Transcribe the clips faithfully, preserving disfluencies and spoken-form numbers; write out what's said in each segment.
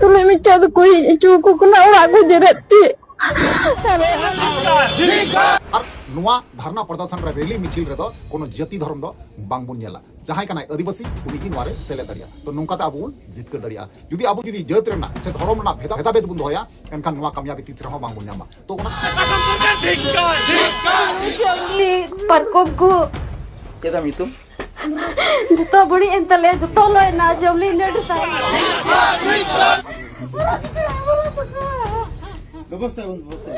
ᱛᱩᱞᱩᱡ ᱢᱤᱫᱴᱮᱡ ᱫᱚᱠᱚ ᱦᱮᱡ ᱦᱚᱪᱚ ᱟᱠᱚ ᱠᱟᱱᱟ ᱚᱲᱟᱜ ᱠᱚ ᱡᱮᱨᱮᱫ ᱪᱮᱫ᱾ ᱟᱨ ᱱᱚᱣᱟ ᱫᱷᱟᱨᱱᱟ ᱯᱨᱚᱫᱚᱨᱥᱚᱱ ᱨᱮ, ᱨᱮᱞᱤ ᱢᱤᱪᱷᱤᱞ ᱨᱮᱫᱚ ᱠᱳᱱᱳ ᱡᱟᱹᱛᱤ ᱫᱷᱚᱨᱚᱢ ᱫᱚ ᱵᱟᱝᱵᱚᱱ ᱧᱮᱞᱟ᱾ ᱡᱟᱦᱟᱸᱭ ᱠᱟᱱᱟᱭ ᱟᱹᱫᱤᱵᱟᱹᱥᱤ, ᱩᱱᱤ ᱜᱮ ᱱᱚᱣᱟ ᱨᱮ ᱥᱮᱞᱮᱫ ᱫᱟᱲᱮᱭᱟᱜᱼᱟ᱾ ᱛᱚ, ᱱᱚᱝᱠᱟᱛᱮ ᱟᱵᱚ ᱵᱚᱱ ᱡᱤᱛᱠᱟᱹᱨ ᱫᱟᱲᱮᱭᱟᱜᱼᱟ᱾ ᱡᱩᱫᱤ ᱟᱵᱚ ᱡᱩᱫᱤ ᱡᱟᱹᱛ ᱨᱮᱱᱟᱜ ᱥᱮ ᱫᱷᱚᱨᱚᱢ ᱨᱮᱱᱟᱜ ᱵᱷᱮᱫᱟ-, ᱵᱷᱮᱫᱟᱵᱷᱮᱫ ᱵᱚᱱ ᱫᱚᱦᱚᱭᱟ, ᱮᱱᱠᱷᱟᱱ ᱱᱚᱣᱟ ᱠᱟᱢᱭᱟᱵᱤ ᱛᱤᱥ ᱨᱮᱦᱚᱸ ᱵᱟᱝᱵᱚᱱ ᱧᱟᱢᱟ᱾ ᱛᱚ, ᱚᱱᱟ ᱪᱟᱣᱞᱤ ᱯᱟᱨᱠᱚᱢ ᱠᱚ ᱪᱮᱫ ᱟᱢ ᱧᱩᱛᱩᱢ? ᱡᱚᱛᱚ ᱵᱟᱹᱲᱤᱡ ᱮᱱ ᱛᱟᱞᱮᱭᱟ, ᱡᱚᱛᱚ ᱞᱚ ᱮᱱᱟ, ᱪᱟᱣᱞᱤ ᱞᱟᱹᱰᱩ ᱛᱟᱦᱮᱸ᱾ ᱵᱮᱵᱚᱥᱛᱷᱟ ᱵᱚᱱ, ᱵᱮᱵᱚᱥᱛᱷᱟ᱾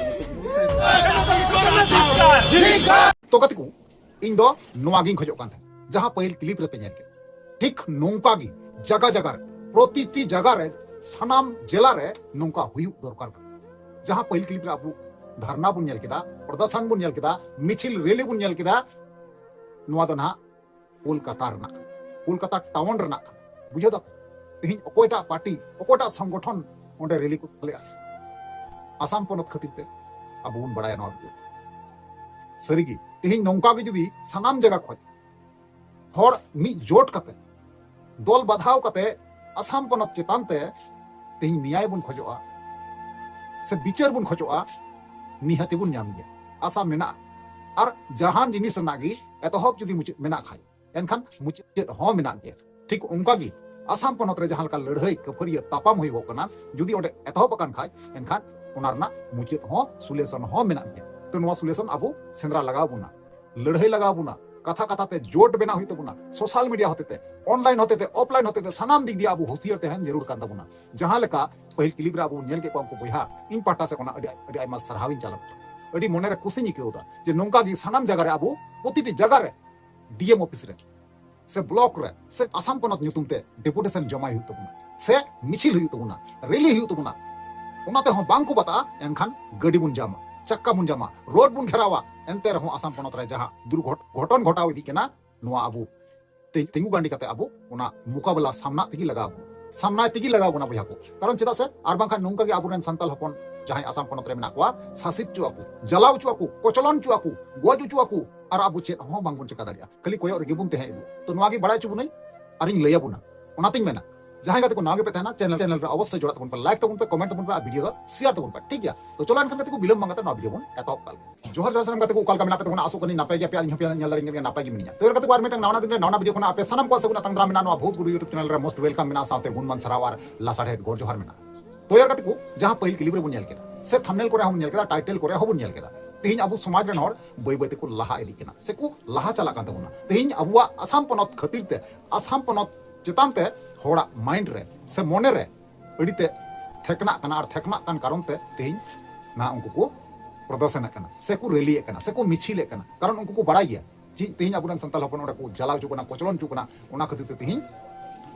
ᱛᱚ ᱜᱟᱛᱮ ᱠᱚ, ᱤᱧ ᱫᱚ ᱱᱚᱣᱟ ᱜᱤᱧ ᱠᱷᱚᱡᱚᱜ ᱠᱟᱱ ᱛᱟᱦᱮᱸᱫ, ᱡᱟᱦᱟᱸ ᱯᱟᱹᱦᱤᱞ ᱠᱞᱤᱯ ᱨᱮᱯᱮ ᱧᱮᱞ ᱠᱮᱫ, ᱴᱷᱤᱠ ᱱᱚᱝᱠᱟ ᱜᱮ ᱡᱟᱜᱟ ᱡᱟᱜᱟ ᱨᱮ, ᱯᱨᱚᱛᱤᱴᱤ ᱡᱟᱜᱟ ᱨᱮ, ᱥᱟᱱᱟᱢ ᱡᱮᱞᱟ ᱨᱮ ᱱᱚᱝᱠᱟ ᱦᱩᱭᱩᱜ ᱫᱚᱨᱠᱟᱨ ᱠᱟᱱᱟ᱾ ᱡᱟᱦᱟᱸ ᱯᱟᱹᱦᱤᱞ ᱠᱞᱤᱯ ᱨᱮ ᱟᱵᱚ ᱫᱷᱟᱨᱱᱟ ᱵᱚᱱ ᱧᱮᱞ ᱠᱮᱫᱟ, ᱯᱨᱚᱫᱚᱨᱥᱚᱱ ᱵᱚᱱ ᱧᱮᱞ ᱠᱮᱫᱟ, ᱢᱤᱪᱷᱤᱞ ᱨᱮᱞᱤ ᱵᱚᱱ ᱧᱮᱞ ᱠᱮᱫᱟ, ᱱᱚᱣᱟ ᱫᱚ ᱱᱟᱦᱟᱜ ᱠᱳᱞᱠᱟᱛᱟ ᱨᱮᱱᱟᱜ, ᱠᱳᱞᱠᱟᱛᱟ ᱴᱟᱣᱩᱱ ᱨᱮᱱᱟᱜ ᱠᱟᱱᱟ᱾ ᱵᱩᱡᱷᱟᱹᱣ ᱫᱟᱯᱮ? ᱛᱮᱦᱮᱧ ᱚᱠᱚᱭᱴᱟᱜ ᱯᱟᱨᱴᱤ, ᱚᱠᱚᱭᱴᱟᱜ ᱥᱚᱝᱜᱚᱴᱷᱚᱱ ᱚᱸᱰᱮ ᱨᱮᱞᱤ ᱠᱚ ᱠᱷᱟᱹᱞᱮᱜᱼᱟ? ᱟᱥᱟᱢ ᱯᱚᱱᱚᱛ ᱠᱷᱟᱹᱛᱤᱨ ᱛᱮ᱾ ᱟᱵᱚ ᱵᱚᱱ ᱵᱟᱲᱟᱭᱟ ᱱᱚᱣᱟ ᱵᱤᱥᱚᱭ᱾ ᱥᱟᱹᱨᱤᱜᱮ, ᱛᱮᱦᱮᱧ ᱱᱚᱝᱠᱟ ᱜᱮ ᱡᱩᱫᱤ ᱥᱟᱱᱟᱢ ᱡᱟᱭᱜᱟ ᱠᱷᱚᱱ ᱦᱚᱲ ᱢᱤᱫ ᱡᱳᱴ ᱠᱟᱛᱮ, ᱫᱚᱞ ᱵᱟᱫᱷᱟᱣ ᱠᱟᱛᱮ ᱟᱥᱟᱢ ᱯᱚᱱᱚᱛ ᱪᱮᱛᱟᱱ ᱛᱮ ᱛᱮᱦᱮᱧ ᱱᱮᱭᱟᱭ ᱵᱚᱱ ᱠᱷᱚᱡᱚᱜᱼᱟ ᱥᱮ ᱵᱤᱪᱟᱹᱨ ᱵᱚᱱ ᱠᱷᱚᱡᱚᱜᱼᱟ, ᱱᱤᱦᱟᱹᱛᱤ ᱵᱚᱱ ᱧᱟᱢ ᱜᱮᱭᱟ᱾ ᱟᱥᱟ ᱢᱮᱱᱟᱜᱼᱟ᱾ ᱟᱨ ᱡᱟᱦᱟᱱ ᱡᱤᱱᱤᱥ ᱨᱮᱱᱟᱜ ᱜᱮ ᱮᱛᱚᱦᱚᱵ ᱡᱩᱫᱤ ᱢᱩᱪᱟᱹᱫ ᱢᱮᱱᱟᱜ ᱠᱷᱟᱡ, ᱮᱱᱠᱷᱟᱱ ᱢᱩᱪᱟᱹᱫ ᱦᱚᱸ ᱢᱮᱱᱟᱜ ᱜᱮᱭᱟ᱾ ᱴᱷᱤᱠ ᱚᱱᱠᱟ ᱜᱮ ᱟᱥᱟᱢ ᱯᱚᱱᱚᱛ ᱨᱮ ᱡᱟᱦᱟᱸ ᱞᱮᱠᱟ ᱞᱟᱹᱲᱦᱟᱹᱭ, ᱠᱟᱹᱯᱷᱟᱹᱨᱤᱭᱟᱹ, ᱛᱟᱯᱟᱢ ᱦᱩᱭᱩᱜᱚᱜ ᱠᱟᱱᱟ, ᱡᱩᱫᱤ ᱚᱸᱰᱮ ᱮᱛᱚᱦᱚᱵ ᱟᱠᱟᱱ ᱠᱷᱟᱡ, ᱮᱱᱠᱷᱟᱱ ᱚᱱᱟ ᱨᱮᱱᱟᱜ ᱢᱩᱪᱟᱹᱫ ᱦᱚᱸ, ᱥᱚᱞᱩᱥᱚᱱ ᱦᱚᱸ ᱢᱮᱱᱟᱜ ᱜᱮᱭᱟ᱾ ᱛᱚ, ᱱᱚᱣᱟ ᱥᱚᱞᱩᱥᱚᱱ ᱟᱵᱚ ᱥᱮᱸᱫᱽᱨᱟ ᱞᱟᱜᱟᱣ ᱵᱚᱱᱟ, ᱞᱟᱹᱲᱦᱟᱹᱭ ᱞᱟᱜᱟᱣ ᱵᱚᱱᱟ, ᱠᱟᱛᱷᱟ ᱠᱟᱛᱷᱟ ᱛᱮ ᱡᱳᱴ ᱵᱮᱱᱟᱣ ᱦᱩᱭᱩᱜ ᱛᱟᱵᱚᱱᱟ, ᱥᱳᱥᱟᱞ ᱢᱤᱰᱤᱭᱟ ᱦᱚᱛᱮᱛᱮ, ᱚᱱᱞᱟᱭᱤᱱ ᱦᱚᱛᱮᱛᱮ, ᱚᱯᱷᱞᱟᱭᱤᱱ ᱦᱚᱛᱮᱛᱮ, ᱥᱟᱱᱟᱢ ᱫᱤᱠ ᱫᱤᱭᱮ ᱟᱵᱚ ᱦᱩᱥᱤᱭᱟᱹᱨ ᱛᱟᱦᱮᱱ ᱡᱟᱹᱨᱩᱲ ᱠᱟᱱ ᱛᱟᱵᱚᱱᱟ᱾ ᱡᱟᱦᱟᱸ ᱞᱮᱠᱟ ᱯᱟᱹᱦᱤᱞ ᱠᱞᱤᱯ ᱨᱮ ᱟᱵᱚ ᱵᱚᱱ ᱧᱮᱞ ᱠᱮᱫ ᱠᱚᱣᱟ ᱩᱱᱠᱩ ᱵᱚᱭᱦᱟ, ᱤᱧ ᱯᱟᱦᱴᱟ ᱥᱮᱫ ᱠᱷᱚᱱᱟᱜ ᱟᱹᱰᱤ, ᱟᱹᱰᱤ ᱟᱭᱢᱟ ᱥᱟᱨᱦᱟᱣ ᱤᱧ ᱪᱟᱞ ᱟᱠᱚᱣᱟ᱾ ᱟᱹᱰᱤ ᱢᱚᱱᱮᱨᱮ ᱠᱩᱥᱤᱧ ᱟᱹᱭᱠᱟᱹᱣ ᱮᱫᱟ ᱡᱮ ᱱᱚᱝᱠᱟ ᱜᱮ ᱥᱟᱱᱟᱢ ᱡᱟᱭᱜᱟ ᱨᱮ ᱟᱵᱚ ᱯᱨᱚᱛᱤᱴᱤ ᱡᱟᱭᱜᱟ ᱨᱮ ᱰᱤ ᱮᱢ ᱚᱯᱷᱤᱥ ᱨᱮ ᱥᱮ ᱵᱞᱚᱠ ᱨᱮ ᱥᱮ ᱟᱥᱟᱢ ᱯᱚᱱᱚᱛ ᱧᱩᱛᱩᱢ ᱛᱮ ᱰᱮᱯᱩᱴᱮᱥᱚᱱ ᱡᱚᱢᱟᱭ ᱦᱩᱭᱩᱜ ᱛᱟᱵᱚᱱᱟ, ᱥᱮ ᱢᱤᱪᱷᱤᱞ ᱦᱩᱭᱩᱜ ᱛᱟᱵᱚᱱᱟ, ᱨᱮᱞᱤ ᱦᱩᱭᱩᱜ ᱛᱟᱵᱚᱱᱟ᱾ ᱚᱱᱟ ᱛᱮᱦᱚᱸ ᱵᱟᱝ ᱠᱚ ᱵᱟᱛᱟᱜᱼᱟ, ᱮᱱᱠᱷᱟᱱ ᱜᱟᱹᱰᱤ ᱵᱚᱱ ᱡᱟᱢᱟ, ᱪᱟᱠᱟ ᱵᱚᱱ ᱡᱟᱢᱟ, ᱨᱳᱰ ᱵᱚᱱ ᱜᱷᱮᱨᱟᱣᱟ᱾ ᱮᱱᱛᱮ ᱨᱮᱦᱚᱸ ᱟᱥᱟᱢ ᱯᱚᱱᱚᱛ ᱨᱮ ᱡᱟᱦᱟᱸ ᱫᱩᱨᱜᱷᱚᱴ-, ᱜᱷᱚᱴᱚᱱ ᱜᱷᱚᱴᱟᱣ ᱤᱫᱤᱜ ᱠᱟᱱᱟ, ᱱᱚᱣᱟ ᱟᱵᱚ ᱛᱤ-, ᱛᱤᱸᱜᱩ ᱜᱟᱸᱰᱤ ᱠᱟᱛᱮ ᱟᱵᱚ ᱚᱱᱟ ᱢᱩᱠᱟᱵᱞᱟ ᱥᱟᱢᱱᱟ ᱛᱮᱜᱮ ᱞᱟᱜᱟᱣ ᱵᱚᱱᱟ, ᱥᱟᱢᱱᱟ ᱛᱮᱜᱮ ᱞᱟᱜᱟᱣ ᱵᱚᱱᱟ ᱵᱚᱭᱦᱟ ᱠᱚ᱾ ᱠᱟᱨᱚᱱ ᱪᱮᱫᱟᱜ ᱥᱮ ᱟᱨ ᱵᱟᱝᱠᱷᱟᱱ ᱱᱚᱝᱠᱟ ᱜᱮ ᱟᱵᱚᱨᱮᱱ ᱥᱟᱱᱛᱟᱲ ᱦᱚᱯᱚᱱ ᱡᱟᱦᱟᱸᱭ ᱟᱥᱟᱢ ᱯᱚᱱᱚᱛ ᱨᱮ ᱢᱮᱱᱟᱜ ᱠᱚᱣᱟ, ᱥᱟᱥᱤᱛ ᱦᱚᱪᱚ ᱟᱠᱚ, ᱡᱟᱞᱟᱣ ᱦᱚᱪᱚ ᱟᱠᱚ, ᱠᱚᱪᱞᱚᱱ ᱦᱚᱪᱚ ᱟᱠᱚ, ᱜᱚᱡ ᱦᱚᱪᱚ ᱟᱠᱚ, ᱟᱨ ᱟᱵᱚ ᱪᱮᱫ ᱦᱚᱸ ᱵᱟᱝᱵᱚᱱ ᱪᱮᱠᱟ ᱫᱟᱲᱮᱭᱟᱜᱼᱟ, ᱠᱷᱟᱹᱞᱤ ᱠᱚᱭᱚᱜ ᱨᱮᱜᱮ ᱵᱚᱱ ᱛᱟᱦᱮᱸ ᱤᱫᱤᱜᱼᱟ᱾ ᱛᱚ ᱱᱚᱣᱟ ᱜᱮ ᱵᱟᱲᱟᱭ ᱦᱚᱪᱚ ᱵᱚᱱᱟᱹᱧ ᱟᱨᱤᱧ ᱞᱟᱹᱭ ᱟᱵᱚᱱᱟ᱾ ᱚᱱᱟᱛᱤᱧ ᱢᱮᱱᱟ, ᱡᱟᱦᱟᱸᱭ ᱜᱟᱛᱮ ᱠᱚ ᱱᱟᱣᱟ ᱜᱮᱯᱮ ᱛᱟᱦᱮᱱᱟ, ᱪᱮᱱᱮᱞ ᱪᱮᱱᱮᱞ ᱨᱮ ᱚᱵᱚᱥᱥᱳᱭ ᱡᱚᱲᱟᱜ ᱛᱟᱵᱚᱱ ᱯᱮ, ᱞᱟᱭᱤᱠ ᱛᱟᱵᱚᱱ ᱯᱮ, ᱠᱚᱢᱮᱱᱴ ᱛᱟᱵᱚᱱ ᱯᱮ, ᱟᱨ ᱵᱷᱤᱰᱤᱭᱳ ᱫᱚ ᱥᱮᱭᱟᱨ ᱛᱟᱵᱚᱱ ᱯᱮ, ᱴᱷᱤᱠ ᱜᱮᱭᱟ? ᱛᱚ ᱪᱚᱞᱚ ᱮᱱᱠᱷᱟᱱ ᱜᱟᱛᱮ ᱠᱚ, ᱵᱤᱞᱚᱢ ᱵᱟᱝ ᱠᱟᱛᱮ ᱱᱚᱣᱟ ᱵᱷᱤᱰᱤᱭᱳ ᱵᱚᱱ ᱮᱛᱚᱦᱚᱵ ᱠᱟᱜ ᱞᱮᱜᱮ᱾ ᱡᱚᱦᱟᱨ ᱡᱚᱦᱟᱨ ᱥᱟᱱᱟᱢ ᱜᱟᱛᱮ ᱠᱚ, ᱚᱠᱟ ᱞᱮᱠᱟ ᱢᱮᱱᱟᱜ ᱯᱮ ᱛᱟᱵᱚᱱᱟ? ᱟᱥᱚᱜ ᱠᱟᱹᱱᱟᱹᱧ ᱱᱟᱯᱟᱭ ᱜᱮᱭᱟ ᱯᱮ, ᱟᱨ ᱤᱧ ᱦᱚᱸ ᱯᱮ ᱧᱮᱞ ᱫᱟᱲᱮᱭᱟᱜ ᱜᱮᱭᱟ, ᱱᱟᱯᱟᱭ ᱜᱮ ᱢᱤᱱᱟᱹᱧᱟ᱾ ᱛᱚ ᱭᱟᱨ ᱜᱟᱛᱮ ᱠᱚ, ᱟᱨ ᱢᱤᱫᱴᱟᱝ ᱱᱟᱣᱟ ᱫᱤᱱ ᱨᱮ ᱱᱟᱣᱟ ᱵᱷᱤᱰᱤᱭᱳ ᱠᱷᱚᱱᱟᱜ ᱟᱯᱮ ᱥᱟᱱᱟᱢ ᱠᱚᱣᱟᱜ ᱥᱟᱹᱜᱩᱱ ᱟᱛᱟᱝ ᱫᱟᱨᱟᱢ ᱢᱮᱱᱟᱜᱼᱟ ᱱᱚᱣᱟ ᱵᱷᱩᱛ ᱜᱩᱰᱩ YouTube ᱪᱮᱱᱮᱞ ᱨᱮ᱾ ᱢᱳᱥᱴ ᱣᱮᱞᱠᱟᱢ ᱢᱮᱱᱟᱜᱼᱟ, ᱥᱟᱶᱛᱮ ᱜᱩᱱᱢᱟᱱ ᱥᱟᱨᱦᱟᱣ ᱟᱨ ᱞᱟᱥᱟᱲᱦᱮᱫ ᱜᱚᱲ ᱡᱚᱦᱟᱨ ᱢᱮᱱᱟᱜᱼᱟ᱾ ᱛᱚ ᱭᱟᱨ ᱜᱟᱛᱮ ᱠᱚ, ᱡᱟᱦᱟᱸ ᱯᱟᱹᱦᱤᱞ ᱠᱞᱤᱯ ᱨᱮᱵᱚᱱ ᱧᱮᱞ ᱠᱮᱫᱟ ᱥᱮ ᱛᱷᱟᱢᱵᱱᱮᱞ ᱠᱚᱨᱮ ᱦᱚᱸᱵᱚᱱ ᱧᱮᱞ ᱠᱮᱫᱟ, ᱴᱟᱭᱴᱮᱞ ᱠᱚᱨᱮ ᱦᱚᱸᱵᱚᱱ ᱧᱮᱞ ᱠᱮᱫᱟ, ᱛᱮᱦᱮᱧ ᱟᱵᱚ ᱥᱚᱢᱟᱡᱽ ᱨᱮᱱ ᱦᱚᱲ ᱵᱟᱹᱭ ᱵᱟᱹᱭ ᱛᱮᱠᱚ ᱞᱟᱦᱟ ᱤᱫᱤᱜ ᱠᱟᱱᱟ ᱥᱮᱠᱚ ᱞᱟᱦᱟ ᱪᱟᱞᱟᱜ ᱠᱟᱱ ᱛᱟᱵᱚᱱᱟ᱾ ᱛᱮᱦᱮᱧ ᱟᱵᱚᱣᱟᱜ ᱟᱥᱟᱢ ᱯᱚᱱᱚᱛ ᱠᱷᱟᱹᱛᱤᱨ ᱛᱮ, ᱟᱥᱟᱢ ᱯᱚᱱᱚᱛ ᱪᱮᱛᱟᱱ ᱛᱮ ᱦᱚᱲᱟᱜ ᱢᱟᱭᱤᱱᱰ ᱨᱮ ᱥᱮ ᱢᱚᱱᱮ ᱨᱮ ᱟᱹᱰᱤ ᱛᱮ ᱛᱷᱮᱠᱱᱟᱜ ᱠᱟᱱᱟ, ᱟᱨ ᱛᱷᱮᱠᱱᱟᱜ ᱠᱟᱱ ᱠᱟᱨᱚᱱ ᱛᱮ ᱛᱮᱦᱮᱧ ᱱᱟᱦᱟᱜ ᱩᱱᱠᱩ ᱠᱚ ᱯᱨᱚᱫᱚᱨᱥᱚᱱᱮᱫ ᱠᱟᱱᱟ ᱥᱮᱠᱚ ᱨᱮᱞᱤᱭᱮᱫ ᱠᱟᱱᱟ ᱥᱮᱠᱚ ᱢᱤᱪᱷᱤᱞᱮᱫ ᱠᱟᱱᱟ᱾ ᱠᱟᱨᱚᱱ ᱩᱱᱠᱩ ᱠᱚ ᱵᱟᱲᱟᱭ ᱜᱮᱭᱟ ᱪᱮᱫ ᱛᱮᱦᱮᱧ ᱟᱵᱚᱨᱮᱱ ᱥᱟᱱᱛᱟᱲ ᱦᱚᱯᱚᱱ ᱚᱸᱰᱮ ᱠᱚ ᱡᱟᱞᱟᱣ ᱦᱚᱪᱚ ᱠᱟᱱᱟ, ᱠᱚᱪᱞᱚᱱ ᱦᱚᱪᱚ ᱠᱟᱱᱟ, ᱚᱱᱟ ᱠᱷᱟᱹᱛᱤᱨ ᱛᱮ ᱛᱮᱦᱮᱧ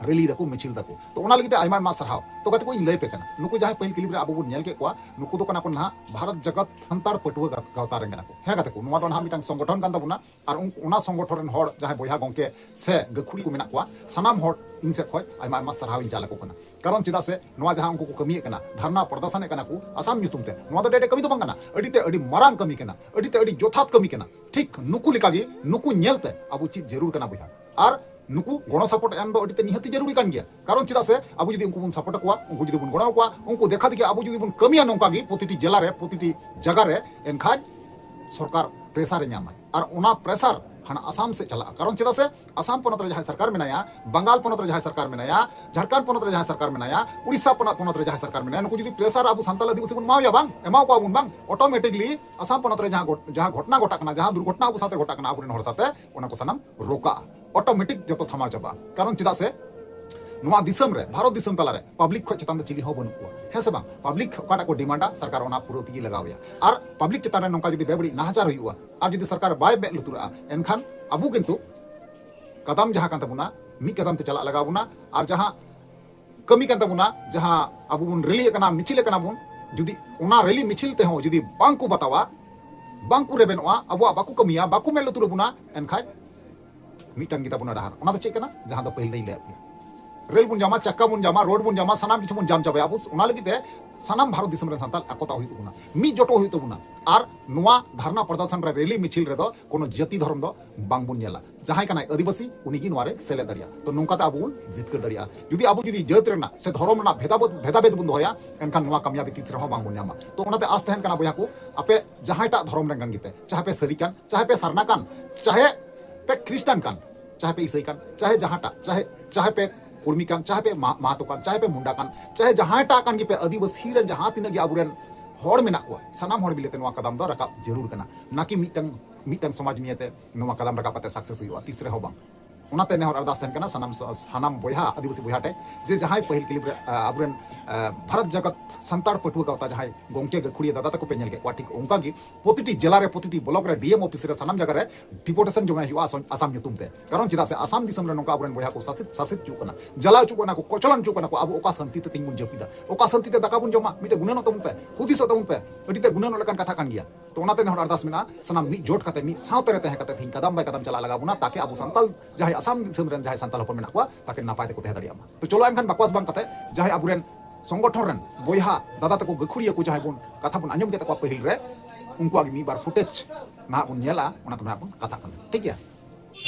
ᱨᱮᱞᱤ ᱫᱟᱠᱚ, ᱢᱤᱪᱷᱤᱞ ᱫᱟᱠᱚ᱾ ᱛᱚ ᱚᱱᱟ ᱞᱟᱹᱜᱤᱫ ᱛᱮ ᱟᱭᱢᱟ ᱟᱭᱢᱟ ᱥᱟᱨᱦᱟᱣ᱾ ᱛᱚ ᱜᱟᱛᱮ ᱠᱚ, ᱤᱧ ᱞᱟᱹᱭ ᱯᱮ ᱠᱟᱱᱟ, ᱱᱩᱠᱩ ᱡᱟᱦᱟᱸᱭ ᱯᱟᱹᱦᱤᱞ ᱠᱞᱤᱯ ᱨᱮ ᱟᱵᱚ ᱵᱚᱱ ᱧᱮᱞ ᱠᱮᱫ ᱠᱚᱣᱟ, ᱱᱩᱠᱩ ᱫᱚ ᱠᱟᱱᱟ ᱠᱚ ᱱᱟᱦᱟᱜ ᱵᱷᱟᱨᱚᱛ ᱡᱟᱠᱟᱛ ᱥᱟᱱᱛᱟᱲ ᱯᱟᱹᱴᱷᱩᱣᱟᱹ ᱜᱟ-, ᱜᱟᱶᱛᱟ ᱨᱮᱱ ᱠᱟᱱᱟ ᱠᱚ᱾ ᱦᱮᱸ ᱜᱟᱛᱮ ᱠᱚ, ᱱᱚᱣᱟ ᱫᱚ ᱱᱟᱦᱟᱜ ᱢᱤᱫᱴᱟᱝ ᱥᱚᱝᱜᱚᱴᱷᱚᱱ ᱠᱟᱱ ᱛᱟᱵᱚᱱᱟ, ᱟᱨ ᱩᱱ-, ᱚᱱᱟ ᱥᱚᱝᱜᱚᱴᱷᱚᱱ ᱨᱮᱱ ᱦᱚᱲ ᱡᱟᱦᱟᱸᱭ ᱵᱚᱭᱦᱟ ᱜᱚᱝᱠᱮ ᱥᱮ ᱜᱟᱹᱠᱷᱩᱲᱤ ᱠᱚ ᱢᱮᱱᱟᱜ ᱠᱚᱣᱟ, ᱥᱟᱱᱟᱢ ᱦᱚᱲ ᱤᱧ ᱥᱮᱫ ᱠᱷᱚᱱ ᱟᱭᱢᱟ ᱟᱭᱢᱟ ᱥᱟᱨᱦᱟᱣ ᱤᱧ ᱪᱟᱞ ᱟᱠᱚ ᱠᱟᱱᱟ᱾ ᱠᱟᱨᱚᱱ ᱪᱮᱫᱟᱜ ᱥᱮ ᱱᱚᱣᱟ ᱡᱟᱦᱟᱸ ᱩᱱᱠᱩ ᱠᱚ ᱠᱟᱹᱢᱤᱭᱮᱫ ᱠᱟᱱᱟ, ᱫᱷᱟᱨᱱᱟ ᱯᱨᱚᱫᱚᱨᱥᱚᱱᱮᱫ ᱠᱟᱱᱟ ᱠᱚ ᱟᱥᱟᱢ ᱧᱩᱛᱩᱢ ᱛᱮ, ᱱᱚᱣᱟ ᱫᱚ ᱰᱮᱰᱮ ᱠᱟᱹᱢᱤ ᱫᱚ ᱵᱟᱝ ᱠᱟᱱᱟ, ᱟᱹᱰᱤ ᱛᱮ ᱟᱹᱰᱤ ᱢᱟᱨᱟᱝ ᱠᱟᱹᱢᱤ ᱠᱟᱱᱟ, ᱟᱹᱰᱤ ᱛᱮ ᱟᱹᱰᱤ ᱡᱚᱛᱷᱟᱛ ᱠᱟᱹᱢᱤ ᱠᱟᱱᱟ᱾ ᱴᱷᱤᱠ ᱱᱩᱠᱩ ᱞᱮᱠᱟᱜᱮ ᱱᱩᱠᱩ ᱧᱮᱞᱛᱮ ᱟᱵᱚ ᱪᱮᱫ ᱡᱟᱹᱨᱩᱲ ᱠᱟᱱᱟ ᱵᱚᱭᱦᱟ, ᱟᱨ ᱱᱩᱠᱩ ᱜᱚᱲᱚ ᱥᱟᱯᱚᱨᱴ ᱮᱢ ᱫᱚ ᱟᱹᱰᱤ ᱛᱮ ᱱᱤᱦᱟᱹᱛᱤ ᱡᱟᱹᱨᱩᱲᱤ ᱠᱟᱱ ᱜᱮᱭᱟ᱾ ᱠᱟᱨᱚᱱ ᱪᱮᱫᱟᱜ ᱥᱮ ᱟᱵᱚ ᱡᱩᱫᱤ ᱩᱱᱠᱩ ᱵᱚᱱ ᱥᱟᱯᱚᱨᱴ ᱟᱠᱚᱣᱟ, ᱩᱱᱠᱩ ᱡᱩᱫᱤ ᱵᱚᱱ ᱜᱚᱲᱚ ᱟᱠᱚᱣᱟ, ᱩᱱᱠᱩ ᱫᱮᱠᱷᱟ ᱫᱮᱠᱷᱤ ᱟᱵᱚ ᱡᱩᱫᱤ ᱵᱚᱱ ᱠᱟᱹᱢᱤᱭᱟ ᱱᱚᱝᱠᱟ ᱜᱮ ᱯᱨᱚᱛᱤᱴᱤ ᱡᱮᱞᱟ ᱨᱮ, ᱯᱨᱚᱛᱤᱴᱤ ᱡᱟᱭᱜᱟ ᱨᱮ, ᱮᱱᱠᱷᱟᱱ ᱥᱚᱨᱠᱟᱨ ᱯᱨᱮᱥᱟᱨ ᱮ ᱧᱟᱢᱟ, ᱟᱨ ᱚᱱᱟ ᱯᱨᱮᱥᱟᱨ ᱦᱟᱱᱟ ᱟᱥᱟᱢ ᱥᱮᱫ ᱪᱟᱞᱟᱜᱼᱟ᱾ ᱠᱟᱨᱚᱱ ᱪᱮᱫᱟᱜ ᱥᱮ ᱟᱥᱟᱢ ᱯᱚᱱᱚᱛ ᱨᱮ ᱡᱟᱦᱟᱸᱭ ᱥᱚᱨᱠᱟᱨ ᱢᱮᱱᱟᱭᱟ, ᱵᱟᱝᱜᱟᱞ ᱯᱚᱱᱚᱛ ᱨᱮ ᱡᱟᱦᱟᱸᱭ ᱥᱚᱨᱠᱟᱨ ᱢᱮᱱᱟᱭᱟ, ᱡᱷᱟᱲᱠᱷᱚᱸᱰ ᱯᱚᱱᱚᱛ ᱨᱮ ᱡᱟᱦᱟᱸᱭ ᱥᱚᱨᱠᱟᱨ ᱢᱮᱱᱟᱭᱟ, ᱩᱲᱤᱥᱥᱟ ᱯᱚᱱᱚᱛ, ᱯᱚᱱᱚᱛ ᱨᱮ ᱡᱟᱦᱟᱸᱭ ᱥᱚᱨᱠᱟᱨ ᱢᱮᱱᱟᱭᱟ, ᱱᱩᱠᱩ ᱡᱩᱫᱤ ᱯᱨᱮᱥᱟᱨ ᱟᱵᱚ ᱥᱟᱱᱛᱟᱲ ᱟᱹᱫᱤᱵᱟᱹᱥᱤ ᱵᱚᱱ ᱮᱢᱟᱣᱟᱭᱟ ᱵᱟᱝ, ᱮᱢᱟᱣ ᱠᱚᱣᱟ ᱵᱚᱱ ᱵᱟᱝ, ᱚᱴᱳᱢᱮᱴᱤᱠᱞᱤ ᱟᱥᱟᱢ ᱯᱚᱱᱚᱛ ᱨᱮ ᱡᱟᱦᱟᱸ ᱜᱷᱚᱴ-, ᱡᱟᱦᱟᱸ ᱜᱷᱚᱴᱱᱟ ᱜᱷᱚᱴᱟᱜ ᱠᱟᱱᱟ, ᱡᱟᱦᱟᱸ ᱫᱩᱨᱜᱷᱚᱴᱱᱟ ᱟᱵᱚ ᱥᱟᱶᱛᱮ ᱜᱷᱚᱴᱟᱜ ᱠᱟᱱᱟ ᱟᱵᱚᱨᱮᱱ ᱦᱚᱲ ᱥᱟᱶᱛᱮ, ᱚᱱᱟ ᱠᱚ ᱥᱟᱱᱟᱢ ᱨᱚᱠᱟᱜᱼᱟ, ᱚᱴᱳᱢᱮᱴᱤᱠ ᱡᱚᱛᱚ ᱛᱷᱟᱢᱟᱣ ᱪᱟᱵᱟᱜᱼᱟ᱾ ᱠᱟᱨᱚᱱ ᱪᱮᱫᱟᱜ ᱥᱮ ᱱᱚᱣᱟ ᱫᱤᱥᱚᱢ ᱨᱮ, ᱵᱷᱟᱨᱚᱛ ᱫᱤᱥᱚᱢ ᱛᱟᱞᱟᱨᱮ ᱯᱟᱵᱽᱞᱤᱠ ᱠᱷᱚᱱ ᱪᱮᱛᱟᱱ ᱫᱚ ᱪᱤᱞᱤ ᱦᱚᱸ ᱵᱟᱹᱱᱩᱜ ᱠᱚᱣᱟ, ᱦᱮᱸ ᱥᱮ ᱵᱟᱝ? ᱯᱟᱵᱽᱞᱤᱠ ᱚᱠᱟᱴᱟᱜ ᱠᱚ ᱰᱤᱢᱟᱱᱰᱟ, ᱥᱚᱨᱠᱟᱨ ᱚᱱᱟ ᱯᱩᱨᱟᱹᱣ ᱛᱮᱜᱮ ᱞᱟᱜᱟᱣ ᱮᱭᱟ᱾ ᱟᱨ ᱯᱟᱵᱽᱞᱤᱠ ᱪᱮᱛᱟᱱ ᱨᱮ ᱱᱚᱝᱠᱟ ᱡᱩᱫᱤ ᱵᱮᱵᱟᱹᱲᱤᱡ ᱱᱟᱦᱟᱪᱟᱨ ᱦᱩᱭᱩᱜᱼᱟ, ᱟᱨ ᱡᱩᱫᱤ ᱥᱚᱨᱠᱟᱨ ᱵᱟᱭ ᱢᱮᱫ ᱞᱩᱛᱩᱨᱟᱜᱼᱟ, ᱮᱱᱠᱷᱟᱱ ᱟᱵᱚ ᱠᱤᱱᱛᱩ ᱠᱟᱫᱟᱢ ᱡᱟᱦᱟᱸ ᱠᱟᱱ ᱛᱟᱵᱚᱱᱟ, ᱢᱤᱫ ᱠᱟᱫᱟᱢ ᱛᱮ ᱪᱟᱞᱟᱜ ᱞᱟᱜᱟᱣ ᱵᱚᱱᱟ᱾ ᱟᱨ ᱡᱟᱦᱟᱸ ᱠᱟᱹᱢᱤ ᱠᱟᱱ ᱛᱟᱵᱚᱱᱟ, ᱡᱟᱦᱟᱸ ᱟᱵᱚ ᱵᱚᱱ ᱨᱮᱞᱤ ᱟᱠᱟᱱᱟ, ᱢᱤᱪᱷᱤᱞ ᱟᱠᱟᱱᱟ ᱵᱚᱱ, ᱡᱩᱫᱤ ᱚᱱᱟ ᱨᱮᱞᱤ ᱢᱤᱪᱷᱤᱞ ᱛᱮᱦᱚᱸ ᱡᱩᱫᱤ ᱵᱟᱝ ᱠᱚ ᱵᱟᱛᱟᱣᱟ, ᱵᱟᱝ ᱠᱚ ᱨᱮᱵᱮᱱᱚᱜᱼᱟ, ᱟᱵᱚᱣᱟᱜ ᱵᱟᱠᱚ ᱠᱟᱹᱢᱤᱭᱟ, ᱵᱟᱠᱚ ᱢᱮᱫ ᱞᱩᱛᱩᱨ ᱟᱵᱚᱱᱟ, ᱮᱱᱠᱷᱟᱡ ᱢᱤᱫᱴᱟᱝ ᱜᱮ ᱛᱟᱵᱚᱱᱟ ᱰᱟᱦᱟᱨ᱾ ᱚᱱᱟ ᱫᱚ ᱪᱮᱫ ᱠᱟᱱᱟ? ᱡᱟᱦᱟᱸ ᱫᱚ ᱯᱟᱹᱦᱤᱞ ᱨᱮᱧ ᱞᱟᱹᱭᱟᱫ ᱯᱮᱭᱟ, ᱨᱮᱞ ᱵᱚᱱ ᱧᱟᱢᱟ, ᱪᱟᱠᱟ ᱵᱚᱱ ᱧᱟᱢᱟ, ᱨᱳᱰ ᱵᱚᱱ ᱧᱟᱢᱟ, ᱥᱟᱱᱟᱢ ᱠᱤᱪᱷᱩ ᱵᱚᱱ ᱧᱟᱢ ᱪᱟᱵᱟᱭᱟ᱾ ᱟᱵᱚ ᱚᱱᱟ ᱞᱟᱹᱜᱤᱫ ᱛᱮ ᱥᱟᱱᱟᱢ ᱵᱷᱟᱨᱚᱛ ᱫᱤᱥᱚᱢ ᱨᱮᱱ ᱥᱟᱱᱛᱟᱲ ᱟᱠᱚᱛᱟᱜ ᱦᱩᱭᱩᱜ ᱛᱟᱵᱚᱱᱟ, ᱢᱤᱫ ᱡᱚᱴᱚᱜ ᱦᱩᱭᱩᱜ ᱛᱟᱵᱚᱱᱟ᱾ ᱟᱨ ᱱᱚᱣᱟ ᱫᱷᱟᱨᱱᱟ ᱯᱨᱚᱫᱚᱨᱥᱚᱱ ᱨᱮ, ᱨᱮᱞᱤ ᱢᱤᱪᱷᱤᱞ ᱨᱮᱫᱚ ᱠᱳᱱᱳ ᱡᱟᱹᱛᱤ ᱫᱷᱚᱨᱚᱢ ᱫᱚ ᱵᱟᱝᱵᱚᱱ ᱧᱮᱞᱟ᱾ ᱡᱟᱦᱟᱸᱭ ᱠᱟᱱᱟᱭ ᱟᱹᱫᱤᱵᱟᱹᱥᱤ, ᱩᱱᱤ ᱜᱮ ᱱᱚᱣᱟ ᱨᱮ ᱥᱮᱞᱮᱫ ᱫᱟᱲᱮᱭᱟᱜᱼᱟ᱾ ᱛᱚ ᱱᱚᱝᱠᱟᱛᱮ ᱟᱵᱚ ᱵᱚᱱ ᱡᱤᱛᱠᱟᱹᱨ ᱫᱟᱲᱮᱭᱟᱜᱼᱟ᱾ ᱡᱩᱫᱤ ᱟᱵᱚ ᱡᱩᱫᱤ ᱡᱟᱹᱛ ᱨᱮᱱᱟᱜ ᱥᱮ ᱫᱷᱚᱨᱚᱢ ᱨᱮᱱᱟᱜ ᱵᱷᱮᱫᱟᱵᱷᱮᱫ, ᱵᱷᱮᱫᱟᱵᱷᱮᱫ ᱵᱚᱱ ᱫᱚᱦᱚᱭᱟ, ᱮᱱᱠᱷᱟᱱ ᱱᱚᱣᱟ ᱠᱟᱢᱭᱟᱵᱤ ᱛᱤᱥ ᱨᱮᱦᱚᱸ ᱵᱟᱝᱵᱚᱱ ᱧᱟᱢᱟ᱾ ᱛᱚ ᱚᱱᱟᱛᱮ ᱟᱥ ᱛᱟᱦᱮᱱ ᱠᱟᱱᱟ ᱵᱚᱭᱦᱟ ᱠᱚ, ᱟᱯᱮ ᱡᱟᱦᱟᱸᱭᱴᱟᱜ ᱫᱷᱚᱨᱚᱢ ᱨᱮᱱ ᱠᱟᱱ ᱜᱮᱯᱮ, ᱪᱟᱦᱮ ᱯᱮ ᱥᱟᱹᱨᱤ ᱠᱟᱱ, ᱪᱟᱦᱮ ᱯᱮ ᱥᱟᱨᱱᱟ ᱠᱟᱱ, ᱪᱟᱦᱮ ᱯᱮ ᱠᱷᱨᱤᱥᱴᱟᱱ ᱠᱟᱱ, ᱪᱟᱦᱮ ᱯᱮ ᱤᱥᱟᱹᱭ ᱠᱟᱱ, ᱪᱟᱦᱮ ᱡᱟᱦᱟᱸᱴᱟᱜ, ᱪᱟᱦᱮ, ᱪᱟᱦᱮ ᱯᱮ ᱠᱩᱲᱢᱤ ᱠᱟᱱ, ᱪᱟᱦᱮ ᱯᱮ ᱢᱟ-, ᱢᱟᱦᱟᱛᱚ ᱠᱟᱱ, ᱪᱟᱦᱮ ᱯᱮ ᱢᱩᱱᱰᱟ ᱠᱟᱱ, ᱪᱟᱦᱮ ᱡᱟᱦᱟᱸᱭᱴᱟᱜ ᱠᱟᱱ ᱜᱮᱯᱮ, ᱟᱹᱫᱤᱵᱟᱹᱥᱤ ᱨᱮᱱ ᱡᱟᱦᱟᱸ ᱛᱤᱱᱟᱹᱜ ᱜᱮ ᱟᱵᱚᱨᱮᱱ ᱦᱚᱲ ᱢᱮᱱᱟᱜ ᱠᱚᱣᱟ, ᱥᱟᱱᱟᱢ ᱦᱚᱲ ᱢᱤᱞᱮᱛᱮ ᱱᱚᱣᱟ ᱠᱟᱫᱟᱢ ᱫᱚ ᱨᱟᱠᱟᱵ ᱡᱟᱹᱨᱩᱲ ᱠᱟᱱᱟ, ᱱᱟᱠᱤ ᱢᱤᱫᱴᱟᱝ, ᱢᱤᱫᱴᱟᱝ ᱥᱚᱢᱟᱡᱽ ᱱᱤᱭᱮᱛᱮ ᱱᱚᱣᱟ ᱠᱟᱫᱟᱢ ᱨᱟᱠᱟᱵ ᱠᱟᱛᱮ ᱥᱟᱠᱥᱮᱥ ᱦᱩᱭᱩᱜᱼᱟ, ᱛᱤᱥ ᱨᱮᱦᱚᱸ ᱵᱟᱝ᱾ ᱚᱱᱟᱛᱮ ᱱᱮᱦᱚᱨ ᱟᱨᱫᱟᱥ ᱛᱟᱦᱮᱱ ᱠᱟᱱᱟ ᱥᱟᱱᱟᱢ ᱥᱚ-, ᱥᱟᱱᱟᱢ ᱵᱚᱭᱦᱟ, ᱟᱹᱫᱤᱵᱟᱹᱥᱤ ᱵᱚᱭᱦᱟ ᱴᱷᱮᱱ, ᱡᱮ ᱡᱟᱦᱟᱸᱭ ᱯᱟᱹᱦᱤᱞ ᱠᱞᱤᱯ ᱨᱮ, ᱟ, ᱟᱵᱚᱨᱮᱱ, ᱟ, ᱵᱷᱟᱨᱚᱛ ᱡᱟᱠᱟᱛ ᱥᱟᱱᱛᱟᱲ ᱯᱟᱹᱴᱷᱩᱣᱟᱹ ᱜᱟᱶᱛᱟ ᱡᱟᱦᱟᱸᱭ ᱜᱚᱢᱠᱮ ᱜᱟᱹᱠᱷᱩᱲᱤᱭᱟᱹ ᱫᱟᱫᱟ ᱛᱟᱠᱚ ᱯᱮ ᱧᱮᱞ ᱠᱮᱫ ᱠᱚᱣᱟ, ᱴᱷᱤᱠ ᱚᱱᱠᱟ ᱜᱮ ᱯᱨᱚᱛᱤᱴᱤ ᱡᱮᱞᱟ ᱨᱮ, ᱯᱨᱚᱛᱤᱴᱤ ᱵᱞᱚᱠ ᱨᱮ, ᱰᱤ ᱮᱢ ᱚᱯᱷᱤᱥ ᱨᱮ, ᱥᱟᱱᱟᱢ ᱡᱟᱭᱜᱟ ᱨᱮ ᱰᱤᱯᱳᱴᱮᱥᱚᱱ ᱡᱚᱢᱟᱭ ᱦᱩᱭᱩᱜᱼᱟ ᱟᱥᱟᱢ, ᱟᱥᱟᱢ ᱧᱩᱛᱩᱢ ᱛᱮ᱾ ᱠᱟᱨᱚᱱ ᱪᱮᱫᱟᱜ ᱥᱮ ᱟᱥᱟᱢ ᱫᱤᱥᱚᱢ ᱨᱮ ᱱᱚᱝᱠᱟ ᱟᱵᱚᱨᱮᱱ ᱵᱚᱭᱦᱟ ᱠᱚ ᱥᱟᱥᱮᱛ, ᱥᱟᱥᱮᱛ ᱦᱚᱪᱚᱜ ᱠᱟᱱᱟ, ᱡᱟᱞᱟ ᱦᱚᱪᱚᱜ ᱠᱟᱱᱟ ᱠᱚ, ᱠᱚᱪᱞᱚᱱ ᱦᱚᱪᱚᱜ ᱠᱟᱱᱟ ᱠᱚ, ᱟᱵᱚ ᱚᱠᱟ ᱥᱟᱱᱛᱤ ᱛᱮ ᱛᱮᱦᱮᱧ ᱵᱚᱱ ᱡᱟᱹᱯᱤᱫᱟ, ᱚᱠᱟ ᱥᱟᱱᱛᱤ ᱛᱮ ᱫᱟᱠᱟ ᱵᱚᱱ ᱡᱚᱢᱟ? ᱢᱤᱫᱴᱮᱡ ᱜᱩᱱᱟᱹᱱᱚᱜ ᱛᱟᱵᱚᱱ ᱯᱮ, ᱦᱩᱫᱤᱥᱚᱜ ᱛᱟᱵᱚᱱ ᱯᱮ, ᱟᱹᱰᱤ ᱛᱮ ᱜᱩᱱᱟᱹᱱᱚᱜ ᱞᱮᱠᱟᱱ ᱠᱟᱛᱷᱟ ᱠᱟᱱ ᱜᱮᱭᱟ᱾ ᱛᱚ ᱚᱱᱟᱛᱮ ᱱᱮᱦᱚᱨ ᱟᱨᱫᱟᱥ ᱢᱮᱱᱟᱜᱼᱟ, ᱥᱟᱱᱟᱢ ᱢᱤᱫ ᱡᱳᱴ ᱠᱟᱛᱮ, ᱢᱤᱫ ᱥᱟᱶᱛᱮ ᱨᱮ ᱛᱟᱦᱮᱸ ᱠᱟᱛᱮ ᱛᱮᱦᱮᱧ ᱠᱟᱫᱟᱢ ᱵᱟᱭ ᱠᱟᱫᱟᱢ ᱪᱟᱞᱟᱜ ᱞᱟᱜᱟᱣ ᱵᱚᱱᱟ, ᱛᱟᱠᱮ ᱟᱵᱚ ᱥᱟᱱᱛᱟᱞ, ᱡᱟᱦᱟᱸᱭ ᱟᱥᱟᱢ ᱫᱤᱥᱚᱢ ᱨᱮᱱ ᱡᱟᱦᱟᱸᱭ ᱥᱟᱱᱛᱟᱞ ᱦᱚᱯᱚᱱ ᱢᱮᱱᱟᱜ ᱠᱚᱣᱟ, ᱛᱟᱠᱮ ᱱᱟᱯᱟᱭ ᱛᱮᱠᱚ ᱛᱟᱦᱮᱸ ᱫᱟᱲᱮᱭᱟᱜ ᱢᱟ᱾ ᱛᱚ ᱪᱚᱞᱚ ᱮᱱᱠᱷᱟᱱ ᱵᱟᱠᱣᱟᱥ ᱵᱟᱝ ᱠᱟᱛᱮ, ᱡᱟᱦᱟᱸᱭ ᱟᱵᱚᱨᱮᱱ ᱥᱚᱝᱜᱚᱴᱷᱚᱱ ᱨᱮᱱ ᱵᱚᱭᱦᱟ ᱫᱟᱫᱟ ᱛᱟᱠᱚ ᱜᱟᱹᱠᱷᱩᱲᱤᱭᱟᱹ ᱠᱚ ᱡᱟᱦᱟᱸᱭ ᱵᱚᱱ ᱠᱟᱛᱷᱟ ᱵᱚᱱ ᱟᱸᱡᱚᱢ ᱠᱮᱫ ᱛᱟᱠᱚᱣᱟ ᱯᱟᱹᱦᱤᱞ ᱨᱮ, ᱩᱱᱠᱩᱣᱟᱜ ᱜᱮ ᱢᱤᱫ ᱵᱟᱨ ᱯᱷᱩᱴᱮᱡᱽ ᱱᱟᱦᱟᱜ ᱵᱚᱱ ᱧᱮᱞᱟ, ᱚᱱᱟ ᱛᱮ ᱱᱟᱦᱟᱜ ᱵᱚᱱ ᱠᱟᱛᱷᱟᱜ ᱠᱟᱱᱟ, ᱴᱷᱤᱠ ᱜᱮᱭᱟ?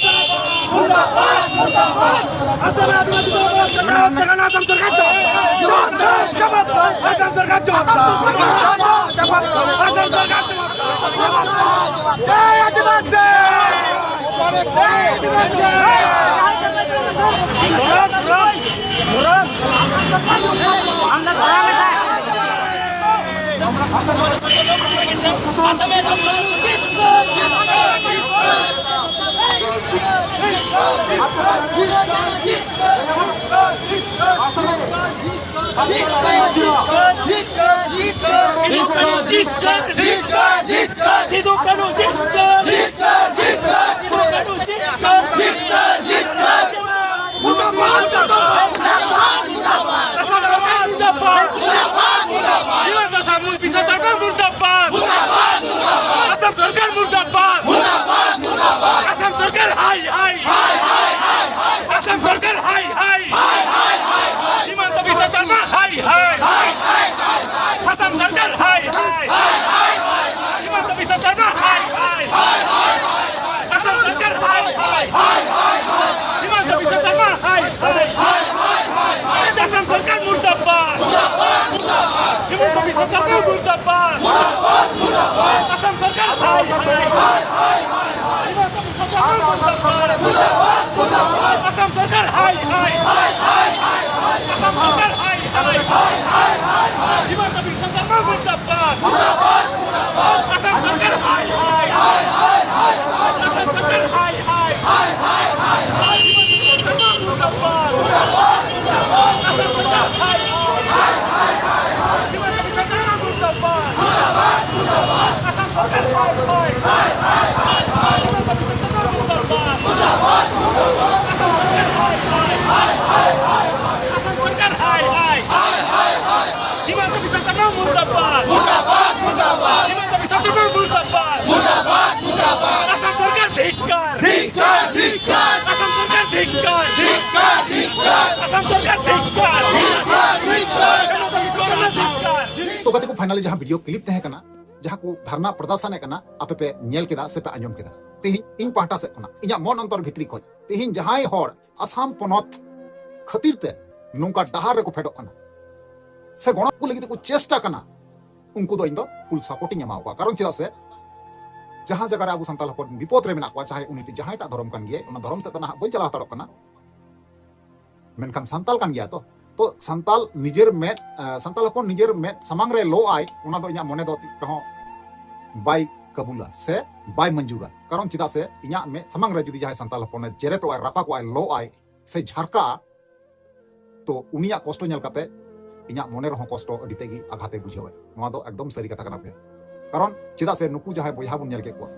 मुर्दाबाद! मुर्दाबाद! मुर्दाबाद! हिमंत सरकार मुर्दाबाद! मुर्दाबाद! मुर्दाबाद! असम सरकार मुर्दाबाद! मुर्दाबाद! मुर्दाबाद! असम सरकार हाय हाय! हाय हाय हाय हाय! असम सरकार हाय हाय! हाय ᱟᱥᱟᱢ ᱥᱚᱨᱠᱟᱨ ᱫᱷᱤᱠᱠᱟᱨ! ᱫᱷᱤᱠᱠᱟᱨ! ᱫᱷᱤᱠᱠᱟᱨ! ᱟᱥᱟᱢ ᱥᱚᱨᱠᱟᱨ ᱫᱷᱤᱠᱠᱟᱨ! ᱫᱷᱤᱠᱠᱟᱨ! ᱫᱷᱤᱠᱠᱟᱨ! ᱟᱥᱟᱢ ᱥᱚᱨᱠᱟᱨ ᱫᱷᱤᱠᱠᱟᱨ! ᱛᱚ ᱜᱟᱛᱮ ᱠᱚ, finally ᱡᱟᱦᱟᱸ video clip ᱛᱟᱦᱮᱸ ᱠᱟᱱᱟ, ᱡᱟᱦᱟᱸ ᱠᱚ ᱫᱷᱟᱨᱱᱟ ᱯᱨᱚᱫᱚᱨᱥᱚᱱ ᱮᱫ ᱠᱟᱱᱟ, ᱟᱯᱮ ᱯᱮ ᱧᱮᱞ ᱠᱮᱫᱟ ᱥᱮ ᱯᱮ ᱟᱸᱡᱚᱢ ᱠᱮᱫᱟ? ᱛᱮᱦᱮᱧ ᱤᱧ ᱯᱟᱦᱴᱟ ᱥᱮᱫ ᱠᱷᱚᱱᱟᱜ, ᱤᱧᱟᱹᱜ ᱢᱚᱱ ᱚᱱᱛᱚᱨ ᱵᱷᱤᱛᱨᱤ ᱠᱷᱚᱱ, ᱛᱮᱦᱮᱧ ᱡᱟᱦᱟᱸᱭ ᱦᱚᱲ ᱟᱥᱟᱢ ᱯᱚᱱᱚᱛ ᱠᱷᱟᱹᱛᱤᱨ ᱛᱮ ᱱᱚᱝᱠᱟ ᱰᱟᱦᱟᱨ ᱨᱮᱠᱚ ᱯᱷᱮᱰᱚᱜ ᱠᱟᱱᱟ ᱥᱮ ᱜᱚᱲᱚ ᱠᱚ ᱞᱟᱹᱜᱤᱫ ᱠᱚ ᱪᱮᱥᱴᱟ ᱠᱟᱱᱟ, ᱩᱱᱠᱩ ᱫᱚ ᱤᱧ ᱫᱚ full support ᱤᱧ ᱮᱢᱟ ᱠᱚᱣᱟ᱾ ᱠᱟᱨᱚᱱ ᱪᱮᱫᱟᱜ ᱥᱮ ᱡᱟᱦᱟᱸ ᱡᱟᱭᱜᱟ ᱨᱮ ᱟᱵᱚ ᱥᱟᱱᱛᱟᱲ ᱦᱚᱯᱚᱱ ᱵᱤᱯᱚᱫ ᱨᱮ ᱢᱮᱱᱟᱜ ᱠᱚᱣᱟ, ᱪᱟᱦᱮ ᱩᱱᱤ ᱡᱟᱦᱟᱸᱭᱴᱟᱜ ᱫᱷᱚᱨᱚᱢ ᱠᱟᱱ ᱜᱮᱭᱟᱭ, ᱚᱱᱟ ᱫᱷᱚᱨᱚᱢ ᱥᱮᱫ ᱫᱚ ᱱᱟᱦᱟᱜ ᱵᱟᱹᱧ ᱪᱟᱞᱟᱣ ᱦᱟᱛᱟᱲᱚᱜ ᱠᱟᱱᱟ, ᱢᱮᱱᱠᱷᱟᱱ ᱥᱟᱱᱛᱟᱲ ᱠᱟᱱ ᱜᱮᱭᱟ ᱛᱚ᱾ ᱛᱚ ᱥᱟᱱᱛᱟᱲ ᱱᱤᱡᱮᱨ ᱢᱮᱫ, ᱟᱸ, ᱥᱟᱱᱛᱟᱲ ᱦᱚᱯᱚᱱ ᱱᱤᱡᱮᱨ ᱢᱮᱫ ᱥᱟᱢᱟᱝ ᱨᱮ ᱞᱚ ᱟᱭ, ᱚᱱᱟ ᱫᱚ ᱤᱧᱟᱹᱜ ᱢᱚᱱᱮ ᱫᱚ ᱛᱤᱥ ᱨᱮᱦᱚᱸ ᱵᱟᱭ ᱠᱟᱵᱩᱞᱟ ᱥᱮ ᱵᱟᱭ ᱢᱚᱧᱡᱩᱨᱟ᱾ ᱠᱟᱨᱚᱱ ᱪᱮᱫᱟᱜ ᱥᱮ ᱤᱧᱟᱹᱜ ᱢᱮᱫ ᱥᱟᱢᱟᱝ ᱨᱮ ᱡᱩᱫᱤ ᱡᱟᱦᱟᱸᱭ ᱥᱟᱱᱛᱟᱲ ᱦᱚᱯᱚᱱᱮ ᱡᱮᱨᱮᱫᱚᱜ ᱟᱭ, ᱨᱟᱯᱟᱜᱚᱜ ᱟᱭ, ᱞᱚ ᱟᱭ ᱥᱮ ᱡᱷᱟᱨᱠᱟᱜᱼᱟ, ᱛᱚ ᱩᱱᱤᱭᱟᱜ ᱠᱚᱥᱴᱚ ᱧᱮᱞ ᱠᱟᱛᱮ ᱤᱧᱟᱹᱜ ᱢᱚᱱᱮ ᱨᱮᱦᱚᱸ ᱠᱚᱥᱴᱚ ᱟᱹᱰᱤ ᱛᱮᱫ ᱜᱮ ᱟᱜᱷᱟᱛᱮ ᱵᱩᱡᱷᱟᱹᱣᱟ᱾ ᱱᱚᱣᱟ ᱫᱚ ᱮᱠᱫᱚᱢ ᱥᱟᱹᱨᱤ ᱠᱟᱛᱷᱟ ᱠᱟᱱᱟ ᱵᱚᱭᱦᱟ᱾ ᱠᱟᱨᱚᱱ ᱪᱮᱫᱟᱜ ᱥᱮ ᱱᱩᱠᱩ ᱡᱟᱦᱟᱸᱭ ᱵᱚᱭᱦᱟ ᱵᱚᱱ ᱧᱮᱞ ᱠᱮᱫ ᱠᱚᱣᱟ,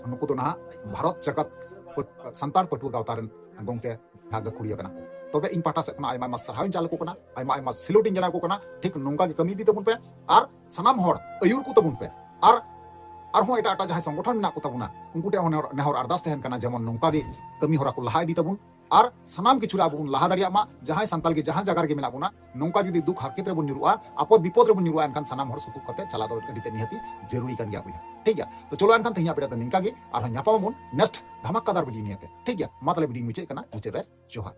ᱱᱩᱠᱩ ᱫᱚ ᱱᱟᱦᱟᱜ ᱵᱷᱟᱨᱚᱛ ᱡᱟᱠᱟᱛ ᱯᱟᱹᱴ-, ᱥᱟᱱᱛᱟᱲ ᱯᱟᱹᱴᱷᱩᱣᱟᱹ ᱜᱟᱶᱛᱟ ᱨᱮᱱ ᱜᱚᱢᱠᱮ ᱡᱟᱦᱟᱸ ᱜᱟᱹᱠᱷᱩᱲᱤᱭᱟᱹ ᱠᱟᱱᱟ᱾ ᱛᱚᱵᱮ ᱤᱧ ᱯᱟᱦᱴᱟ ᱥᱮᱫ ᱠᱷᱚᱱᱟᱜ ᱟᱭᱢᱟ ᱟᱭᱢᱟ ᱥᱟᱨᱦᱟᱣ ᱤᱧ ᱪᱟᱞ ᱟᱠᱚ ᱠᱟᱱᱟ, ᱟᱭᱢᱟ ᱟᱭᱢᱟ ᱥᱤᱞᱩᱴ ᱤᱧ ᱡᱟᱱᱟᱣ ᱟᱠᱚ ᱠᱟᱱᱟ᱾ ᱴᱷᱤᱠ ᱱᱚᱝᱠᱟ ᱜᱮ ᱠᱟᱹᱢᱤ ᱤᱫᱤ ᱛᱟᱵᱚᱱ ᱯᱮ ᱟᱨ ᱥᱟᱱᱟᱢ ᱦᱚᱲ ᱟᱹᱭᱩᱨ ᱠᱚ ᱛᱟᱵᱚᱱ ᱯᱮ᱾ ᱟᱨ ᱟᱨᱦᱚᱸ ᱮᱴᱟᱜ ᱮᱴᱟᱜ ᱡᱟᱦᱟᱸᱭ ᱥᱚᱝᱜᱚᱴᱷᱚᱱ ᱢᱮᱱᱟᱜ ᱠᱚ ᱛᱟᱵᱚᱱᱟ, ᱩᱱᱠᱩ ᱴᱷᱮᱱ ᱦᱚᱸ ᱱᱮᱦᱚᱨ, ᱱᱮᱦᱚᱨ ᱟᱨᱫᱟᱥ ᱛᱟᱦᱮᱱ ᱠᱟᱱᱟ, ᱡᱮᱢᱚᱱ ᱱᱚᱝᱠᱟ ᱜᱮ ᱠᱟᱹᱢᱤ ᱦᱚᱨᱟ ᱠᱚ ᱞᱟᱦᱟ ᱤᱫᱤ ᱛᱟᱵᱚᱱ ᱟᱨ ᱥᱟᱱᱟᱢ ᱠᱤᱪᱷᱩ ᱨᱮ ᱟᱵᱚ ᱵᱚᱱ ᱞᱟᱦᱟ ᱫᱟᱲᱮᱭᱟᱜ ᱢᱟ᱾ ᱡᱟᱦᱟᱸᱭ ᱥᱟᱱᱛᱟᱲ ᱜᱮ ᱡᱟᱦᱟᱸ ᱡᱟᱭᱜᱟ ᱨᱮᱜᱮ ᱢᱮᱱᱟᱜ ᱵᱚᱱᱟ, ᱱᱚᱝᱠᱟ ᱡᱩᱫᱤ ᱫᱩᱠ ᱦᱟᱨᱠᱮᱛ ᱨᱮᱵᱚᱱ ᱧᱩᱨᱩᱜᱼᱟ, ᱟᱯᱚᱫ ᱵᱤᱯᱚᱫ ᱨᱮᱵᱚᱱ ᱧᱩᱨᱩᱜᱼᱟ, ᱮᱱᱠᱷᱟᱱ ᱥᱟᱱᱟᱢ ᱦᱚᱲ ᱥᱩᱛᱩᱜ ᱠᱟᱛᱮ ᱪᱟᱞᱟᱣ ᱫᱚ ᱟᱹᱰᱤ ᱛᱮ ᱱᱤᱦᱟᱹᱛᱤ ᱡᱟᱹᱨᱩᱨᱤ ᱠᱟᱱ ᱜᱮᱭᱟ ᱵᱚᱭᱦᱟ᱾ ᱴᱷᱤᱠ ᱜᱮᱭᱟ, ᱛᱚ ᱪᱚᱞᱚ ᱮᱱᱠᱷᱟᱱ ᱛᱮᱦᱮᱧᱟᱜ video ᱫᱚ ᱱᱤᱝᱠᱟ ᱜᱮ, ᱟᱨᱦᱚᱸ ᱧᱟᱯᱟᱢ ᱟᱵᱚᱱ next ᱫᱷᱟᱢᱟᱠᱟᱫᱟᱨ video ᱱᱤᱭᱮᱛᱮ᱾ ᱴᱷᱤᱠ ᱜᱮᱭᱟ, ᱢᱟ ᱛᱟᱦᱞᱮ video ᱢᱩᱪᱟᱹᱫ ᱠᱟᱱᱟ, ᱢᱩᱪᱟᱹᱫ ᱨᱮ ᱡᱚᱦᱟᱨ᱾